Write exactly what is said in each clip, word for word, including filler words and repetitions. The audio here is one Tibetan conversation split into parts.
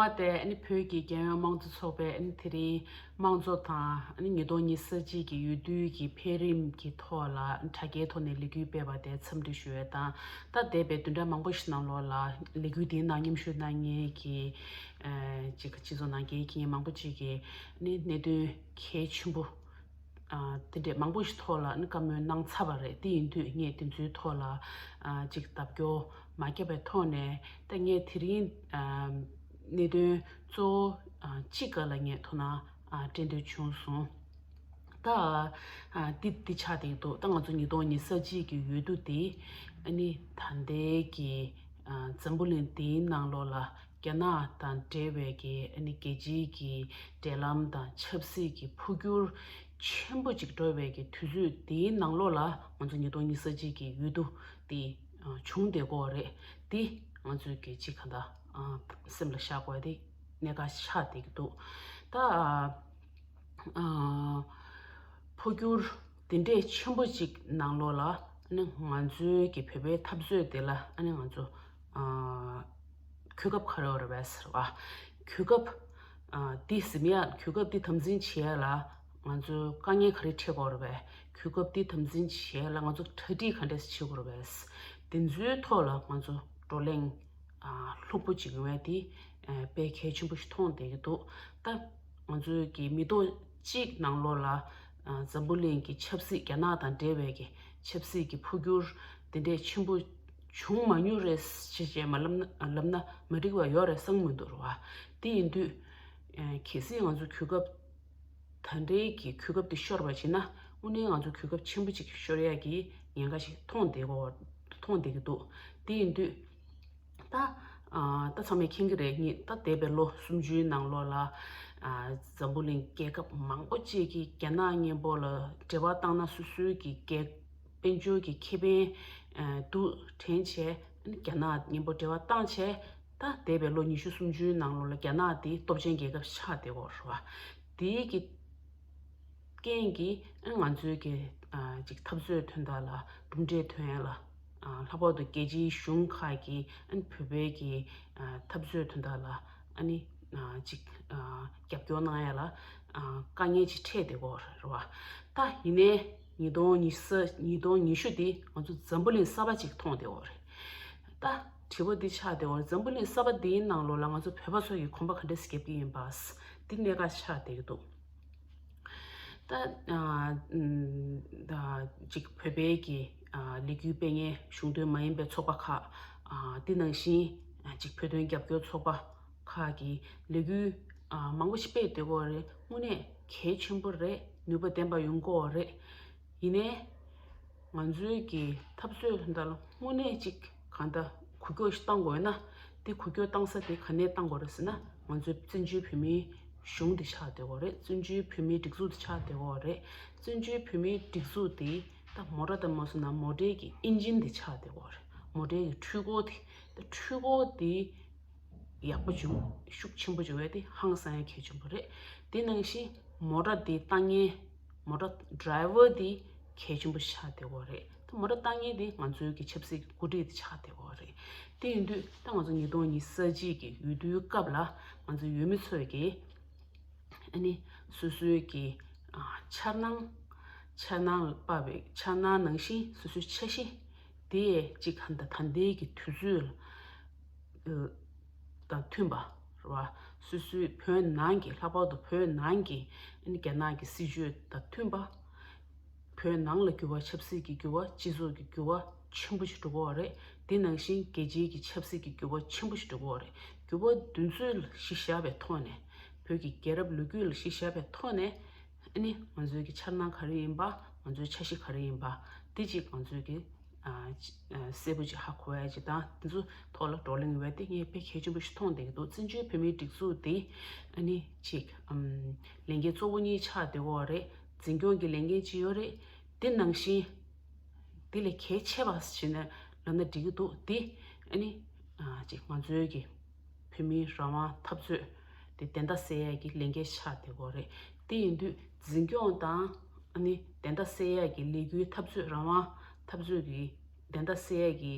ད་ལྟའི་ཨ་ནི་བོད་ཀྱི་རྒྱལ་ཡོངས་དམངས་གཙོ་ཚོགས་པའི་ཨ་ནི་དེ་རིང་དམངས་གཙོ་དང་ཨ་ནི་ཉིས་སྟོང་ཉི་ཤུ་རྩ་གཅིག་གི་འོས་བསྡུ་གི་འཕེལ་རིམ་གྱི་ཐོག་ལ་དྲ་རྒྱའི་ཐོག་ནས་ལས་འགུལ་སྤེལ་བ་དེ་འཚམས་འདྲི་ཞུ་ཡས་དང་། ད་འདས་པའི་བདུན་ཕྲག་མང་པོ་ཞིག་ནང་ལོགས་ལ་ལས་འགུལ་དེའི་ནང་མཉམ་ཞུགས་གནང་མཁན་གྱི་ཨ་ཅིག་སྤྱི་ཚོགས་ནང་འགལ་གྱི་མང་པོ་ཅིག་གིས་ཨ་ནི་གནད་དོན་གལ་ཆེན་པོ། ཨ་དེ་འདྲས་མང་པོ་ཞིག་ཐོག་ལ་ཨ་ནི་བཀའ་མོལ་གནང་ཚར་བ་རེད། དེ་ཡིན་དུས་ངས་དེ་ཚོའི་ཐོག་ལ་ཨ་ཅིག་ལྡབ་སྐྱོར་མ་བརྒྱབ་པའི་ཐོག་ནས། ད་ངས་དེ་རིང་ཨ་གནད་དོན་གཙོ་བོ་ཨ་གཅིག་སྒང་ལ་ངས་ཐུགས་སྣང་ཨ་སྤྲད་འདོད་བྱུང་སོང་། ད་ཨ་འདི་འདི་ཆགས་བསྡད་འདུག་ད་ང་ཚོ་ཉིས་སྟོང་ཉི་ཤུ་རྩ་གཅིག་གི་འོས་བསྡུ་དེ་ཨ་ནི་ད་ལྟའི་གི་ཨ་འཛམ་བུ་གླིང་འདིའི་ནང་ལོགས་ལ་རྒྱ་ནག་དང་འབྲེལ་བའི་གི་ཨ་ནི་རྒྱལ་སྤྱིའི་གི་འབྲེལ་ལམ་དང་ཆབ་སྲིད་ཀྱི་འཕོ་འགྱུར་ཆེན་པོ་ཅིག་འགྲོ་བའི་གི་དུས་ཚོད་དེའི་ནང་ལོགས་ལ་ང་ཚོ་ཉིས་སྟོང་ཉི་ཤུ་རྩ་གཅིག་གི་འོས་བསྡུ་དེ་ཨ་བྱུང་བསྡད་ཀྱི་ཡོད་རེད། དེ་ང་ཚོས་གི་ཅིག་ག་འདྲ་ཨ་སེམས་ལ་བཞག་དགོས་དེ་གནད་འགག་ཆགས་བསྡད་ཀྱི་འདུག་ད་ཨ་འཕོ་འགྱུར་དེ་འདྲས་ཆེན་པོ་ཅིག་ནང་ལོགས་ལ་ཨ་ནི་ང་ཚོའི་གི་བོད་པའི་འཐབ་རྩོད་དེ་ལ་ཨ་ནི་ང་ཚོ་ཨ་གོ་སྐབས་ག་རེ་ཡོད་རེད་པས་ཟེར་བ། གོ་སྐབས་ཨ་འདི་ཟིན་ཡ། གོ་སྐབས་འདི་དམ་འཛིན་བྱེད་ཡ་ལ་ང་ཚོ་དཀའ་ངལ་ག་རེ་འཕྲད་དགོས་རེད་པས། གོ་སྐབས་འདི་དམ་འཛིན་བྱེད་ཡ་ལ་ང་ཚོ་གྲ་སྒྲིག་ག་འདྲས་བྱེད་དགོས་རེད་པས། དེ་ཚོའི་ཐོག་ལ་ང་ཚོ་བགྲོ་གླེང་ཨ་ལྷུག་པོ་ཅིག་ཡོང་ཡ་དེ་ཨ་དཔེ་གལ་ཆེན་པོ་ཞིག་མཐོང་བསྡད་ཀྱི་འདུག་ད་ང་ཚོའི་གི་མི་ཐོག་གཅིག་ནང་ལོགས་ལ་ཨ་འཛམ་བུ་གླིང་གི་ཆབ་སྲིད། རྒྱ་ནག་དང་འབྲེལ་བའི་གི་ཆབ་སྲིད་ཀྱི་འཕོ་འགྱུར་དེ་འདྲས་ཆེན་པོ་བྱུང་མ་མྱོང་རེད་ཅེས་བྱས་མ་ལབ་ན་ལབ་ན་མ་འགྲིག་པ་ཡོད་རེད་བསམ་མི་འདུག་རེད་བ། དེ་ཡིན་དུས་ཨ་གལ་སྲིད་ང་ཚོ་གོ་སྐབས་ད་ལྟའི་གི་གོ་སྐབས་དེ་ཤོར་བ་བྱས་ན་དངོས་གནས་ང་ཚོ་གོ་སྐབས་ཆེན་པོ་ཅིག་ཤོར་ཡ་གི་ཉེན་ཁ་ཞིག་མཐོང་བསྡད་ཀྱི་མཐོང་བསྡད་ཀྱི་འདུག་དེ་ཡིན་དུས་ད་ཨ་ད་ཚང་མས་མཁྱེན་གྱི་རེད། ངས་ད་འདས་པའི་ལོ་སུམ་ཅུའི་ནང་ལོགས་ལ་ཨ་འཛམ་བུ་གླིང་རྒྱལ་ཁབ་མང་པོ་ཅིག་གིས་རྒྱ་ནག་མཉམ་པོ་ལ་འབྲེལ་བ་བཏང་ན་སོ་སོའི་གི་རྒྱལ་དཔལ་འབྱོར་གྱི་ཁེ་ཕན་ཨ་སྡུག་དྲན་བྱས། རྒྱ་ནག་མཉམ་པོ་འབྲེལ་བ་བཏང་བྱས། ད་འདས་པའི་ལོ་ཉི་ཤུ་སུམ་ཅུའི་ནང་ལོགས་ལ་རྒྱ་ནག་དེ་སྟོབས་ཆེན་རྒྱལ་ཁབ་ཆགས་བསྡད་ཡོད་རེད་བ། དེའི་གི་རྐྱེན་གྱིས་ཨ་ང་ཚོའི་གི་ཨ་ཅིག་འཐབ་རྩོད་དོན་དག་ལ་གྲུབ་འབྲས་ཐོན་ཡ་ལ་ཨ་ལྷག་པར་དུ་རྒྱལ་སྤྱིའི་གཞུང་ཁག་གིས་ཨ་བོད་པའི་གི་ཨ་འཐབ་རྩོད་དོན་དག་ལ་ཨ་ནི་ཨ་ཅིག་ཨ་རྒྱབ་སྐྱོར་གནང་ཡ་ལ་ཨ་དཀའ་ངལ་ཅིག་འཕྲད་བསྡད་ཡོད་རེད་བ། ད་ཡིན་ནའི་ཉིས་སྟོང་ཉི་ཤུ་ཉིས་སྟོང་ཉི་ཤུ་དེ་ང་ཚོ་འཛམ་བུ་གླིང་གསར་པ་ཅིག་མཐོང་བསྡད་ཡོད་རེད། ད་དྲི་བ་འདི་ཆགས་བསྡད་ཡོད་རེད། འཛམ་བུ་གླིང་གསར་པ་འདིའི་ནང་ལོགས་ལ་ང་ཚོ་བོད་པ་ཚོ་ཡིས་གོམ་པ་ག་འདྲས་རྒྱབ་ཀྱི་ཡིན་པ། འདི་གནད་འགག་ཆགས་བསྡད་ཀྱི་འདུག་ད་ཨ་ཨམ་ད་ཅིག་བོད་པའི་གི་ཨ་ལས་འགུལ་སྤེལ་མཁན་གཞུང་དོན་མ་ཡིན་པའི་ཚོགས་པ་ཁག་ཨ་འདི་ནང་བཞིན་ཨ་ཅིག་བོད་དོན་རྒྱབ་སྐྱོར་ཚོགས་པ་ཁག་གིས་ལས་འགུལ་ཨ་མང་པོ་ཞིག་སྤེལ་བསྡད་ཀྱི་ཡོད་རེད། དངོས་གནས་གལ་ཆེན་པོ་རེད། ནུས་པ་ལྡན་པ་ཡོང་གི་ཡོད་རེད། ཡིན་ནའི་ང་ཚོའི་གི་འཐབ་རྩོད་དེ་འདྲ་ལ་དངོས་གནས་ཅིག་གང་ལྟར་འགུལ་སྐྱོད་ཞིག་གཏང་དགོས་ན། དེ་འགུལ་སྐྱོད་གཏང་ས་དེ་ག་ནས་གཏང་དགོས་རེད་ཟེར་ན། ང་ཚོའི་བཙན་བྱོལ་བོད་མིའི་གཞུང་དེ་ཆགས་བསྡད་ཡོད་རེད། བཙན་བྱོལ་བོད་མིའི་སྒྲིག་འཛུགས་དེ་ཆགས་བསྡད་ཡོད་རེད། བཙན་བྱོལ་བོད་མིའི་སྒྲིག་འཛུགས་དེ་ད་མོ་ཊ་དང་མ་སོང་ན་མོ་ཊའི་གི་ཨིན་ཇིན་དེ་ཆགས་བསྡད་ཡོད་རེད། མོ་ཊའི་གི་འཕྲུལ་འཁོར་དེ། ད་འཕྲུལ་འཁོར་དེ་ཡག་པོ་བྱུང་། ཤུགས་ཆེན་པོ་བྱུང་བས་དེ་ཧང་སང་ཡ་གལ་ཆེན་པོ་རེད། དེ་ནང་བཞིན་མོ་ཊ་དེ་བཏང་མཁན་མོ་ཊ་ཌི་རའི་ཝར་དེ་གལ་ཆེན་པོ་ཆགས་བསྡད་ཡོད་རེད། ད་མོ་ཊ་བཏང་མཁན་དེ་ང་ཚོའི་གི་ཆབ་སྲིད་ཀྱི་འགོ་ཁྲིད་དེ་ཆགས་བསྡད་ཡོད་རེད། དེ་ཡིན་དུས་ད་ང་ཚོ་ཉིས་སྟོང་ཉི་ཤུ་རྩ་གཅིག་གི་འོས་བསྡུའི་སྐབས་ལ་ང་ཚོ་འོས་མི་ཚོས་གི་ཨ་ནི་སོ་སོའི་གི་ཨ་འཆར་སྣང་། འཆར་སྣང་ལ་དཔག་པའི་འཆར་སྣང་ནང་བཞིན་སོ་སོའི་འཆར་གཞི་དེ་གཅིག་ག་འདྲ་ད་ལྟའི་གི་དུས་ཚོད་ལ་དང་མཐུན་པ་རེད་བ། སོ་སོའི་བོད་ནང་གི། ལྷག་པར་དུ་བོད་ནང་གི་ཨ་ནི་རྒྱ་ནག་གི་སྲིད་བྱུས་དང་མཐུན་པ། བོད་ནང་ལ་འགྱུར་བ། ཆབ་སྲིད་ཀྱི་འགྱུར་བ། སྤྱི་ཚོགས་ཀྱི་འགྱུར་བ་ཆེན་པོ་ཞིག་འགྲོ་གི་ཡོད་རེད། དེ་ནང་བཞིན་རྒྱལ་སྤྱིའི་གི་ཆབ་སྲིད་ཀྱི་འགྱུར་བ་ཆེན་པོ་ཞིག་འགྲོ་གི་ཡོད་རེད། འགྱུར་བ་དེ་ཚོ་ལ་གཞི་བཞག་པའི་ཐོག་ནས། བོད་ཀྱི་རྒྱལ་རབས་ལོ་རྒྱུས་ལ་གཞི་བཞག་པའི་ཐོག་ནས། ཨ་ནི་ང་ཚོའི་གི་འཆར་སྣང་ག་རེ་ཡིན་པ། ང་ཚོའི་འཆར་གཞི་ག་རེ་ཡིན་པ། དེ་གཅིག་ང་ཚོའི་གི་ཨ་ཅི་ཨ་གསལ་པོ་ཅིག་ཧ་གོ་ཡ་ཅིག་དང་། དེ་ཚོ་ཐོག་ལ་བགྲོ་གླེང་ཡོད་པ་དེ་ངས་དཔེ་གལ་ཆེན་པོ་ཞིག་མཐོང་བསྡད་ཀྱི་འདུག་བཙན་བྱོལ་བོད་མིའི་སྒྲིག་འཛུགས་དེ་ཨ་ནི་ཅིག་ཨམ་ལས་འགན་གཙོ་བོ་གཉིས་ཆགས་བསྡད་ཀྱི་ཡོད་རེད། འཛིན་སྐྱོང་གི་ལས་འགན་ཅིག་ཡོད་རེད། དེ་ནང་བཞིན་དེ་ལས་གལ་ཆེ་བ་ཞིག་ནས་ལབ་ན་འགྲིག་གི་འདུག་དེ་ཨ་ནི་ཨ་ཅིག་ང་ཚོའི་གི་བོད་མིའི་རང་དབང་འཐབ་རྩོད་དེ་བདེན་མཐའ་གསལ་ཡས་ཀྱི་ལས་འགན་ཆགས་བསྡད་ཀྱི་ཡོད་རེད། དེ་ཡིན་དུས་འཛིན་སྐྱོང་དང་ཨ་ནི་བདེན་མཐའ་གསལ་ཡས་ཀྱི་ལས་འགུལ་འཐབ་རྩོད། རང་དབང་འཐབ་རྩོད་ཀྱི་བདེན་མཐའ་གསལ་ཡས་ཀྱི་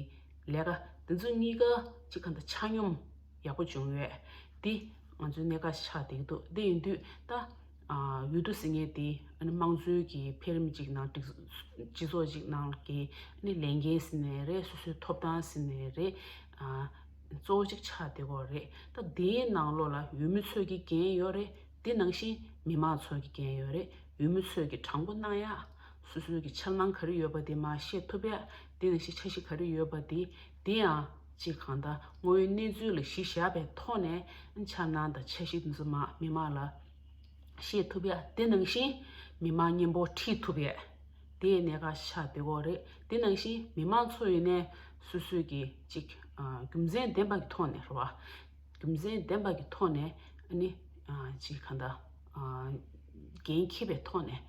ལས་ཀ་དེ་ཚོ་གཉིས་ཀ་གཅིག་ག་འདྲ་ཆ་སྙོམས་ཡག་པོ་བྱུང་ཡོད། འདི་ང་ཚོའི་གནད་འགག་ཆགས་བསྡད་ཀྱི་འདུག་འདི་ཡིན་དུས་ད་ཨ་འོས་བསྡུ་ཟེར་མཁན་དེ་ཨ་ནི་དམངས་གཙོའི་གི་འཕེལ་རིམ་ཅིག་ནང་སྒྲིག་སྤྱི་ཚོགས་ཅིག་ནང་གི་ཨ་ནི་ལས་འགན་ཟེར་ནའི་རེད། སོ་སོའི་ཐོབ་ཐང་ཟེར་ནའི་རེད། ཨ་གཙོ་བོ་གཅིག་ཆགས་བསྡད་ཀྱི་ཡོད་རེད། ད་དེའི་ནང་ལོགས་ལ་འོས་མི་ཚོས་ཀྱི་འགན་ཡོད་རེད། དེ་ནང་བཞིན་མི་མང་ཚོས་ཀྱི་འགན་ཡོད་རེད། འོས་མི་ཚོས་ཀྱི་དྲང་པོ་གནང་ཡག་སོ་སོའི་གི་འཆར་སྣང་ག་རེ་ཡོད་པ་དེ་མར་བཤད་ཐུབ་ཡག་དེ་ནང་བཞིན་འཆར་གཞི་ག་རེ་ཡོད་པ་དེ་དེ་ཡང་གཅིག་གང་ལྟར་དངོས་ཡོད་གནས་ཚུལ་ལ་གཞི་བཞག་པའི་ཐོག་ནས་འཆར་སྣང་དང་འཆར་གཞི་དེ་ཚོ་མར་མི་མང་ལ་བཤད་ཐུབ་ཡག་དེ་ནང་བཞིན་མི་མང་མཉམ་པོ་ཁྲིད་ཐུབ་ཡག་དེའི་གནད་འགག་ཆགས་བསྡད་ཀྱི་ཡོད་རེད། དེ་ནང་བཞིན་མི་མང་ཚོ་ཡིན་ནའི་སོ་སོའི་གི་གཅིག་ཨ་རྒྱུ་མཚན་ལྡན་པ་གི་ཐོག་ནས་རེད་བ། རྒྱུ་མཚན་ལྡན་པ་གི་ཐོག་ནས་ཨ་ནི་ཨ་གཅིག་གང་ལྟར་ཨ་འགན་འཁྱེར་བའི་ཐོག་ནས་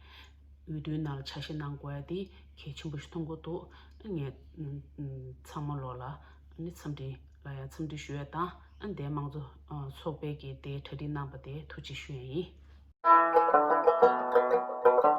འོས་བསྡུའི་ནང་ལ་ཆ་ཤས་གནང་དགོས་ཡ་དེ་གལ་ཆེན་པོ་ཞིག་མཐོང་གི་འདུག་ངས་ཨ་ཚང་མ་ལོག་ལ་ཨ་ནི་འཚམས་འདྲི་ལ་ཡང་འཚམས་འདྲི་ཞུ་ཡ་དང་ཨ་འདས་དམངས་གཙོ་ཨ་ཚོགས་པའི་གི་དེ་གྲ་སྒྲིག་གནང་པ་དེ་ཐུགས་རྗེ་ཞུ་ཡ་ཡིན།